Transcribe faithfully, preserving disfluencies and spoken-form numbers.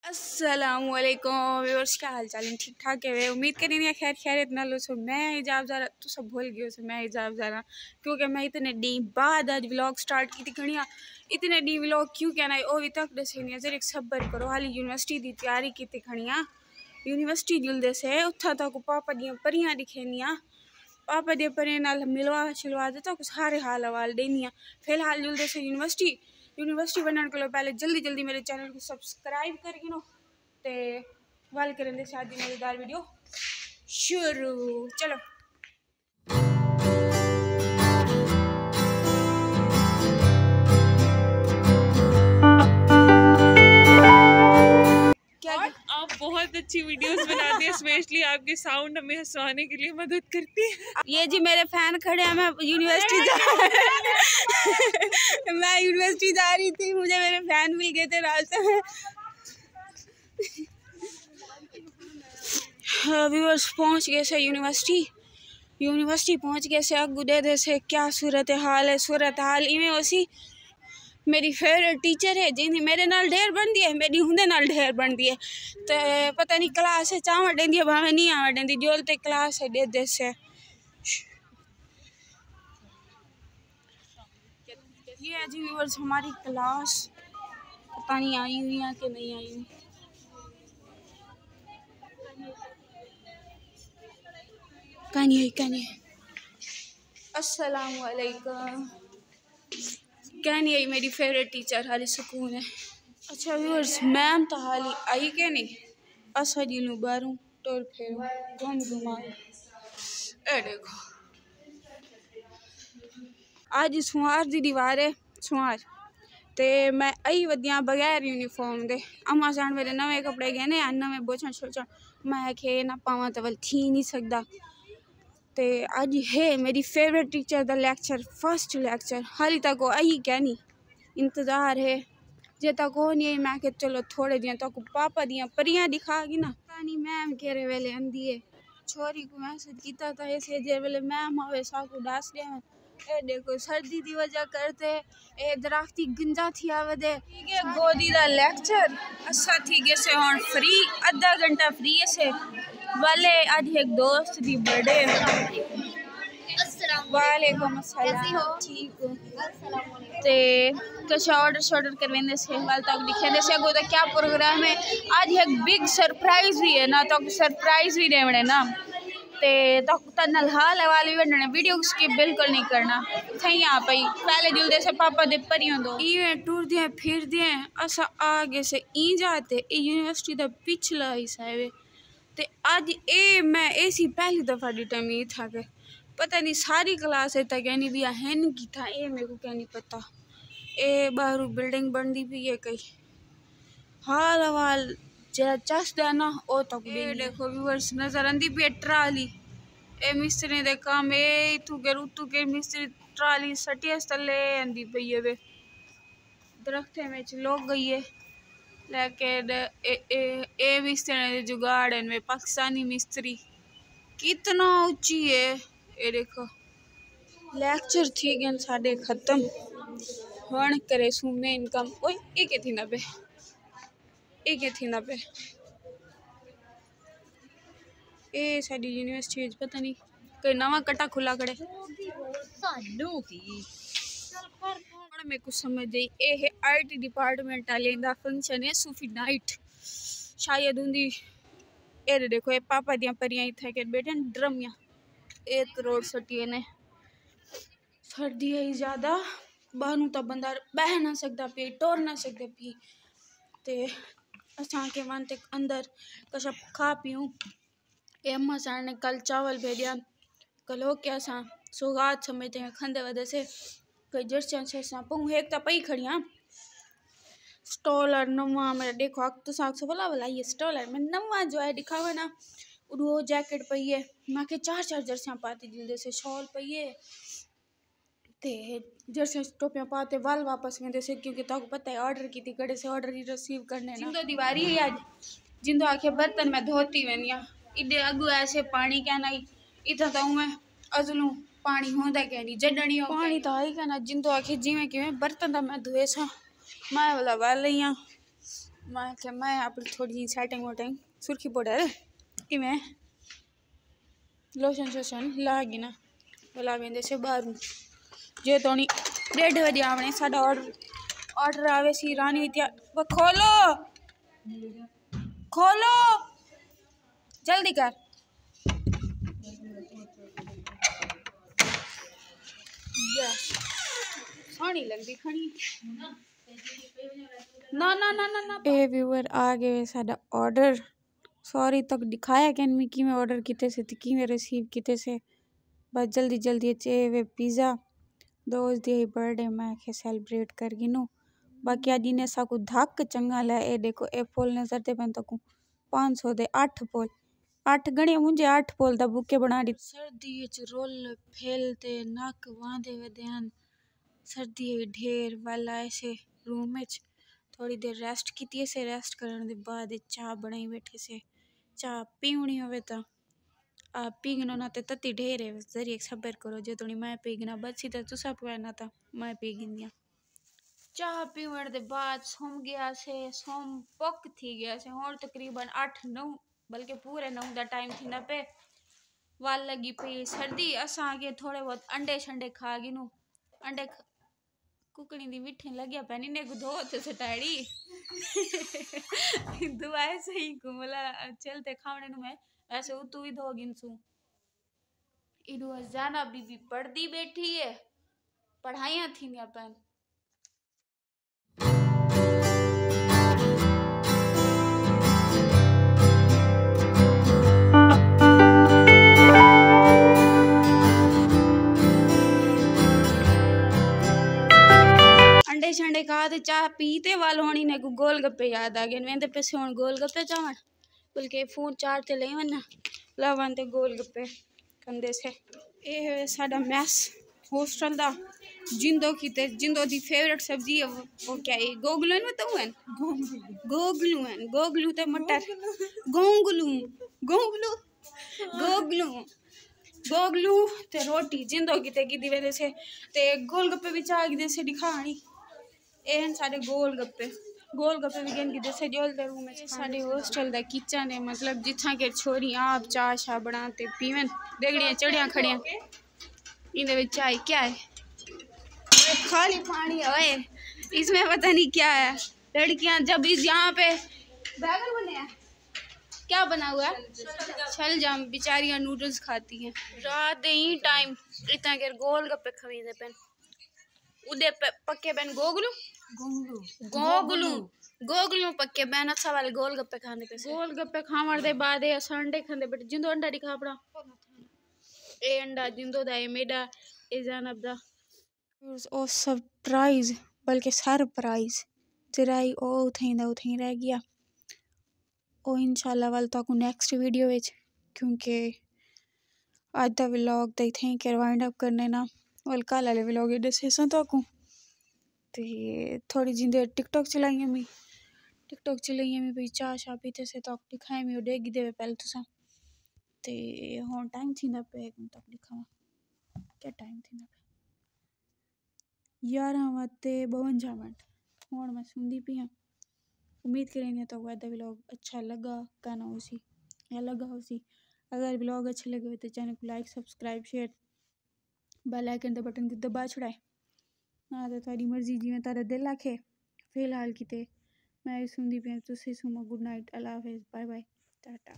السلام علیکم ویورز، کیا حال چال ہیں؟ ٹھیک ٹھاک ہے؟ امید کریں خیر خیریت نال ہوسو۔ میں حجاب زہرا، تساں بھل گئے ہوسو میں حجاب زہرا، کیونکہ میں اتنے ڈینہہ بعد اج ولاگ سٹارٹ کیتی کھڑی ہاں۔ اتنے ڈینہہ ولاگ کیوں کہنا ہے، او وی تک ڈسینی ہاں، ذرا صبر کرو، حالی یونیورسٹی دی تیاری کیتی کھڑی ہاں۔ یونیورسٹی جلدے سے، اتھاں تہاکوں پاپا دیاں پریاں ݙکھینی ہاں، پاپا دیاں پریاں نال ملوا شلوا تے تہاکوں سارے حال احوال ݙینی ہاں۔ فی الحال جلدے سے یونیورسٹی۔ یونیورسٹی ونڄݨ کولوں پہلے جلدی جلدی میرے چینل کوں سبسکرائب کر گھنو تے ول کریں دے ساتھ دی مزیدار ویڈیو شروع۔ چلو۔ کیا اور آپ بہت اچھی ویڈیوز بناتے ہیں، اسپیشلی آپ کے ساؤنڈ ہمیں ہنسوانے کے لیے مدد کرتی ہے۔ یہ جی میرے فین کھڑے ہیں، میں یونیورسٹی جا میں یونیورسٹی جا رہی تھی، مجھے میرے فین مل گئے تھے راستے میں۔ ویورز، پہنچ گئے سے یونیورسٹی۔ یونیورسٹی پہنچ گئے سے، اڳوں ݙیہدے سے کیا صورت حال ہے۔ صورت حال ایویں ہوسی، میری فیوریٹ ٹیچر ہے، جیندی میرے نال ڈھیر بݨدی ہے، میݙی اوندے نال ڈھیر بݨدی ہے۔ تے پتہ نہیں کلاس وچ آوݨ ݙیندی ہے، بھاویں نہیں آوݨ ݙیندی، جول تے کلاس ہے ݙیہدے سے۔ یہ ہے جی ویورز ہماری کلاس، پتہ نہیں آئی ہوئی ہیں کہ نہیں آئی ہوئی۔ کہانی آئی، کہانی آئی۔ السلام علیکم۔ کہانی آئی میری فیوریٹ ٹیچر، حالی سکون ہے۔ اچھا ویورز، میم تو حالی آئی کہ نہیں؟ اساں جی نوں ٻاہروں ٹر پھر گھم گھما۔ اے ݙیکھو، اڄ سنوار دی ݙیہاڑ ہے، سنوار، تے میں ائی ودیاں بغیر یونیفارم دے۔ اماں ساݨ میرے نویں کپڑے گھنے ہن، نویں بوچھݨ شوچݨ، میں آکھے نہ پاواں تے ول تھی نہیں سڳدا۔ تے اڄ ہے میری فیوریٹ ٹیچر دا لیکچر، فرسٹ لیکچر، حالی تک او آئی کینی، انتظار ہے۔ جے تک او نہیں آئی، میں کہ چلو تھوڑے دیاں تہاکوں پاپا دیاں پریاں ݙکھا گھناں۔ پتہ نہیں میم کیڑھے ویلے آندی ہے۔ چھوری کوں میسج کیتا تاں ایسے جے ویلے میم آوے ساکوں ݙس ݙیون۔ اے ݙیکھو سردی دی وجہ کر تے اے درختی گنجا تھیا ودے۔ ٹھیک ہے، گودی دا لیکچر اساں تھی ڳئے سے ہݨ فری، ادھا گھنٹہ فری سے۔ والے اڄ ہک دوست دی برتھ ڈے۔ وعلیکم السلام۔ کیسی ہو؟ ٹھیک ہوں۔ تے کچھ آرڈر شارڈر کرویندے سے، ول تہاکوں ݙکھیندے سے اڳوں دا کیا پروگرام ہے۔ اڄ ہک بگ سرپرائز وی ہے نا، تہاکوں سرپرائز وی ݙیوݨے نا۔ تے تہاکوں تہاݙے نال حال احوال وی ونڈݨے، ویڈیو کوں سکپ بالکل نہیں کرݨا۔ تھئیں آ پئی، پہلے جلدے سے پاپا دے پریوں دو۔ ایویں ٹردیاں پھردیاں اساں آ ڳئے سے ایں جاہ تے، اے یونیورسٹی دا پچھلا حصہ ہے وے۔ تے اڄ اے میں ایسی پہلی دفعہ ݙٹھا میں اتھاں کہ پتہ نہیں ساری کلاس اتھاں کینی ٻیا ہن کتھاں، اے میکوں کینی پتہ۔ اے ٻاہروں بلڈنگ بݨدی پئی ہے کئی۔ حال احوال جیڑھا چس دا نا، او تہاکوں اے ݙیکھو ویورز، نظر آندی پئی ہے ٹرالی۔ اے مستری دے کم، اے اتھوں کے اتھوں کے مستری ٹرالی سٹیس تلے آندی پئی ہے وے۔ درختیں وچ لک ڳئی ہے، لیکن اے، اے، اے مستری دے جگاڑ ہن وے، پاکستانی مستری۔ کتنا اچی ہے، اے ݙیکھو۔ لیکچر تھی ڳئن ساݙے ختم، ہݨ کریسوں مین کم۔ اوئے، اے کیا تھیندا پئے؟ اے کیا تھیندا پئے؟ اے ساݙی یونیورسٹی وچ پتہ نہیں کوئی نواں کٹا کھلا کھڑے۔ سانوں کی؟ ہݨ میکوں سمجھ آئی، اے ہے آئی ٹی ڈپارٹمنٹ آلیں دا فنکشن ہے، صوفی نائٹ۔ شاید اوندی، اے ݙیکھو، اے پاپا دیاں پریاں اتھاں کے ٻیٹھن ڈرمیاں۔ اے تروڑ سٹیے نے۔ سردی ہے زیادہ، ٻاہروں تاں بندہ ٻہہ نہ سڳدا پئے، ٹر نہ سڳدا پئے۔ تے اساں کے ون تے اندر کشپ کھا پیوں۔ اے اماں ساݨ نے کل چاول بھیجیا، کلو کے اساں سوغات سمجھدے ہیں، کھاندے ودے سے۔ کوئی جرسیاں شرسیاں پاؤں، ہک تاں پئی کھڑیاں۔ سٹالر نواں میرا ݙیکھو، اک تساں آکھسو ولا ولا یہ سٹالر، میں نواں جو ہے ݙکھاواں نا، اݙو جیکٹ پئی ہے۔ میں کہ چار چار جرسیاں پاتی جلدے سے، شال پئی ہے۔ تے جرسیاں ٹوپیاں پا تے ول واپس ویندے سے، کیونکہ تہاکوں پتہ ہے آرڈر کیتی کھڑے سے، آرڈر ہی ریسیو کرنے نا۔ جیندو دیواری ہے اڄ، جیندو آکھے برتن میں دھوتی ویندیاں۔ ایݙے اڳوں ایسے پاݨی کائنا ہئی، اتھاں تاں اونویں ازلوں پاݨی ہوندا کائنی، جݙݨ ہی ہوندا پاݨی تاں ہئی کائنا، جیندو آکھے جیویں کیویں برتن تاں میں دھوئے ساں، میں ولا ول لئی آں۔ میں کہ میں اپݨی تھوڑی جی سیٹنگ ویٹنگ، سرخی پاؤڈر، ایویں لوشن شوشن لا گھناں، ولا ویندے سے ٻاہروں۔ جے توڑی ݙیڈھ وڄے آوݨے، ساݙا آرڈر، آرڈر آوے سی رانی وی تیار۔ وہ کھولو، کھولو، جلدی کر۔ یس، سوہݨی لڳدی کھڑی۔ نہ، نہ، نہ، نہ، نہ۔ اے ویور، آ ڳئے ساݙا آرڈر۔ سوری، تک ݙکھایا کین میں کیویں آرڈر کیتے سے تے کیویں ریسیو کیتے سے۔ بس جلدی جلدی اچ اے وے پیزا۔ دوست دی برتھ ڈے میں آکھیا سیلیبریٹ کر گھنوں۔ باقی اڄ انہیں ساکوں دھک چنڳا لائے۔ اے ݙیکھو، اے پھل نظر تے پن تکوں، پانچ سو دے اٹھ پھل۔ اٹھ گھݨے مونجھے، اٹھ پھل دا بوکے بݨا ݙتے۔ سردی اچ رل پھل تے نک واندے ودے ہن۔ سردی وی ڈھیر۔ ول آئے سے روم اچ، تھوڑی دیر ریسٹ کیتی سے۔ ریسٹ کرݨ دے بعد چاہ بݨائی ٻیٹھے سے۔ چاہ پیوݨی ہووے تاں آپ پی گھنو، نہ تے تتی ڈھیر ہے، ذریعے صبر کرو۔ جے توڑی میں پی گھناں بچی تاں تساں پیو، نہ تاں میں پی گھندیاں۔ چاہ پیوݨ دے بعد سم ڳیا سے، سم پک تھی ڳیا سے۔ ہݨ تقریباً اٹھ نو، بلکہ پورے نو دا ٹائم تھیندا پئے۔ ول لڳی پئی سردی، اساں اڳے تھوڑے بہت انڈے شنڈے کھا گھنوں۔ انڈے کھ-، ککڑیں دی مٹھیں لڳیا پئے، انہیں کوں دھو تے سٹاڑی۔ دعائے صحیح کوں ملا چل تے کھاوݨے نوں میں ویسے اتوں وی دھو گھنسوں۔ ایݙو زینب بی بی پڑھدی ٻیٹھی ہے، پڑھائیاں تھیندیاں پئن۔ انڈے شنڈے کھا تے چاہ پی تے ول ہݨ انہیں کوں گول گپے یاد آ ڳئے۔ ویندے پئے سے ہݨ گول گپے چاوݨ، بلکہ فون چارج تے لئی ونڄاں، لا ون تے گول گپے کھاندے سے۔ اے ہے ساݙا میس ہاسٹل دا، جندو کیتے، جندو دی فیورٹ سبزی ہے، وہ، وہ کیا ہے؟ گوگلو ہن، وہ تو ہن؟ گوگلو ہن، گوگلو تے مٹر۔ گونگلو، گونگلو، گوگلو، گوگلو تے روٹی جندو کیتے گھدی ویندے سے، تے گول گپے وی چا گھدے سے ݙکھاوݨی۔ اے ہن ساݙے گول گپے۔ گول گپے وی گھن گھدے سے ڄولدے روم اچ۔ اے ساݙے ہاسٹل دا کچن ہے، مطلب جتھاں کہ چھوری آپ چاہ شاہ بݨا تے پیون۔ ݙیکھڑیاں چڑھیاں کھڑیاں۔ ایندے وچ چائے کیا ہے؟ خالی پانی ہے اوئے۔ اس میں پتہ نہیں کیا ہے۔ لڑکیاں جب اس یہاں پہ بیگن بنے ہیں۔ کیا بنا ہوا ہے؟ شلجم۔ بیچاریاں نوڈلز کھاتی ہیں۔ رات دے ایں ٹائم اتنا کر گول گپے کھویندے پن۔ اودے پ-، پکے پن گوگلو؟ گونگلو۔ گوگلو۔ گوگلو پکے پن، اساں والے گول گپے کھاندے پئے سے۔ گول گپے کھاوݨ دے بعد اے اساں انڈے کھاندے، بٹ جندو انڈا ݙکھا اپݨا۔ اے انڈا جندو دا، اے میݙا، اے زینب دا۔ او سرپرائز، بلکہ سرپرائز، ذرا ہی او اتھیں دا اتھیں رہ ڳیا۔ او انشاءاللہ ول تہاکوں نیکسٹ ویڈیو وچ، کیونکہ اڄ دا ولاگ تاں اتھیں کر وائنڈ اپ کرنے نا، ول کل والے ولاگ وچ ݙسیساں تہاکوں۔ تے تھوڑی جیندے ٹک ٹاک چلائی ہمی، ٹک ٹاک چلائی ہمی پئی، چاہ شاہ پیتے سے تہاکوں ݙکھائے ہمی، او ݙیکھ گھدے وے پہلے تساں۔ تے ہݨ ٹائم تھیندا پئے، تہاکوں ݙکھاواں کیا ٹائم تھیندا پئے۔ یارہاں وت تے ٻونجھاں منٹ۔ ہݨ میں سمدی پئی ہاں۔ امید کریندی ہاں تہاکوں اڄ دا ولاگ اچھا لڳا کانا ہوسی یا لڳا ہوسی۔ اگر ولاگ اچھے لڳے ہوئے تے چینل کوں like, subscribe, share, bell icon دے بٹن کوں دبا چھڑائے۔ نہ تے تہاݙی مرضی، جیویں تہاݙا دل آکھے۔ فی الحال کیتے میں سمدی پئی ہاں، تساں سمو۔ گڈ نائٹ، اللہ حافظ، بائے بائے، ٹاٹا۔